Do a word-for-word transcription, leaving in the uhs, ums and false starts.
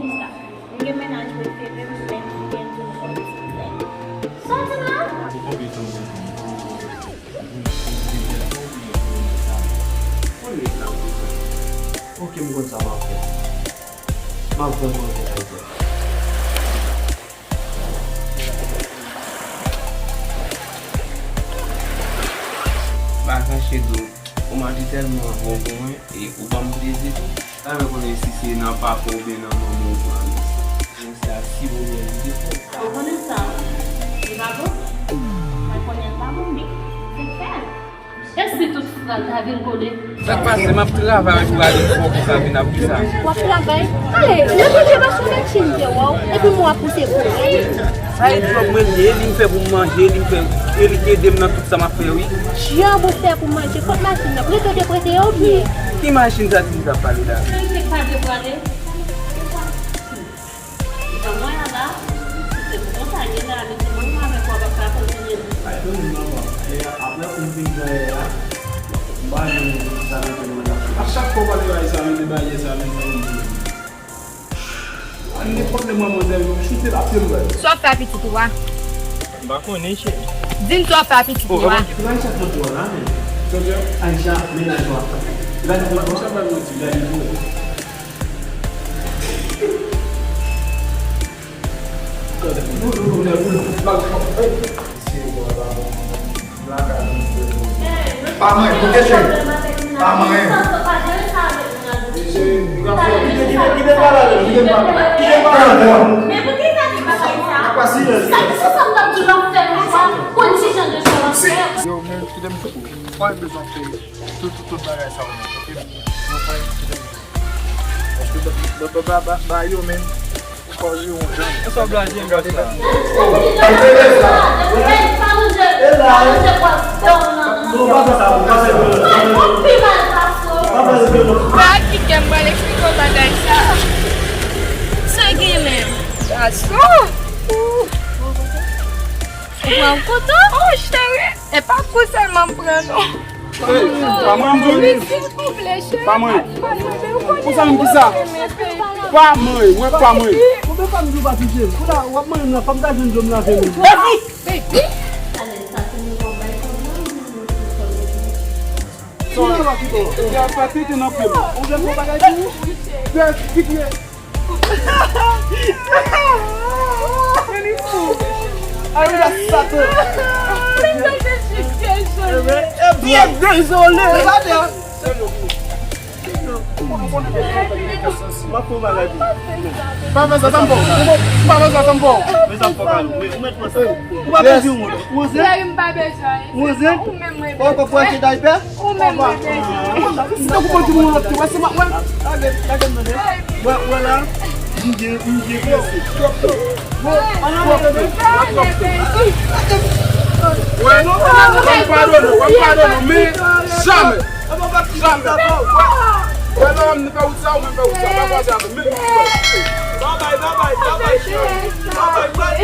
Mwen gen mennaj prefere m, men m gen tou fòm ti plèn. Sòti la! Pou konbyen tan w bezwen? Yon minit la, m bezwen. Ok, m konn sa m ap fè. M ap voye manje Ayiti. Pa kache do. Ou manje tèlman bon pou mwen, e ou ban m plezi tou. Sa vle konnen si se nan papa w oubyen nan manman w pran li. Bon, se a si bon mwen li te fè. Ou konnen sa, li pa bon? Mwen konnen l pa bon, men se fè. E si tout frè ta vin kole? Sa k pase, m ap travay pou ale fò pou sa vin ap di sa. W ap travay? Ale, nan pwojè machin, machin te wè w, epi mwen w ap pouse pou w. Sa e djòb mwen li ye, li m fè pou m manje, li m fè, e li k ede m nan tout sa m ap fè, wi. Jan w fè pou manje, kot machin nan? Prete w te prete yo byen? Ki machin sa timoun ap pale la? Sa li te pale prale? Jan mwen an la, si se pou konsa l ye la, men se mwen menm avèk ou ap ap ka kontinye. Ay, tande manman, e apre pou m fin fè a, m pa janm sa mete mwen la. A chak fwa w pale bagay sa, mete bagay sa, mete bagay sa. Nenpòt lè manman w yo choute l ap fè m bal. Sa w ap fè a pitit ou a? M pa konnen, cheri. Di m sa w ap fè a pitit ou a. Ki bagay sa k monte w la menm? Aisha, mennaj ou a. Gade pou ou. Sa bay manti, gade pou ou. Gade pou ou. Pa manyen, pou kesyon. Pa manyen. Kite, kite, kite pale avè l, kite pale avè l. Men poukisa li pa fè sa? Sa ki se sa m t ap di w ap fè konsa? Konn ki jan de jan w ap fè? Yo, men kite m di w, pa bezwen fè tout, tout, tout bagay sa yo, ok? Yo pa kite m di w. Paske ba, ba, ba, ba, ba yo menm. Ou pa jwe yon jan. Sa w blaje m la sa. Pa kite m, mwen eksplike w bagay sa. Sa gen menm? Gason. Ou pran koto? Oh, cheri. E pa kou sèlman m pran, non. Ey, pa mwen, m di w. Silvouplè, cheri. Pa mwen. Konsa menm ki sa? Pa mwen, mwen pa mwen. Konbyen fwa m di w pa touche m? Kounye a w ap mande m nan, fò m ta jwenn dlo m lave men. Baby! Baby! Ou gen pa tete nan pye m. Ou gen yon bagay pou ou? Pye, pye. Ay, ou la sa tou. Byen dezole. M ap fè yon bagay pou ou. Pa fè sa, tanpò. Pa fè sa, tanpò. Ou mèt pran sa. Ou pa bezwen wont. Ou ansen? Ou ansen? Ou pa pran ti daypè? Ou menm mwen bezwen. Si te kou pran timoun lòt tou, wè se mwen. Lage, lage m tande. Wè, wè la. M byen, m byen blese. Twòp, twòp. Bon, ann ale, bebe. Wè, w ap padone, w ap padone, men jamè. Jamè. Wè, wè la, m fè wout sa, ou menm fè wout sa. Pa kwaze avè m, men. Babay, babay, babay, cheri. Babay, babay.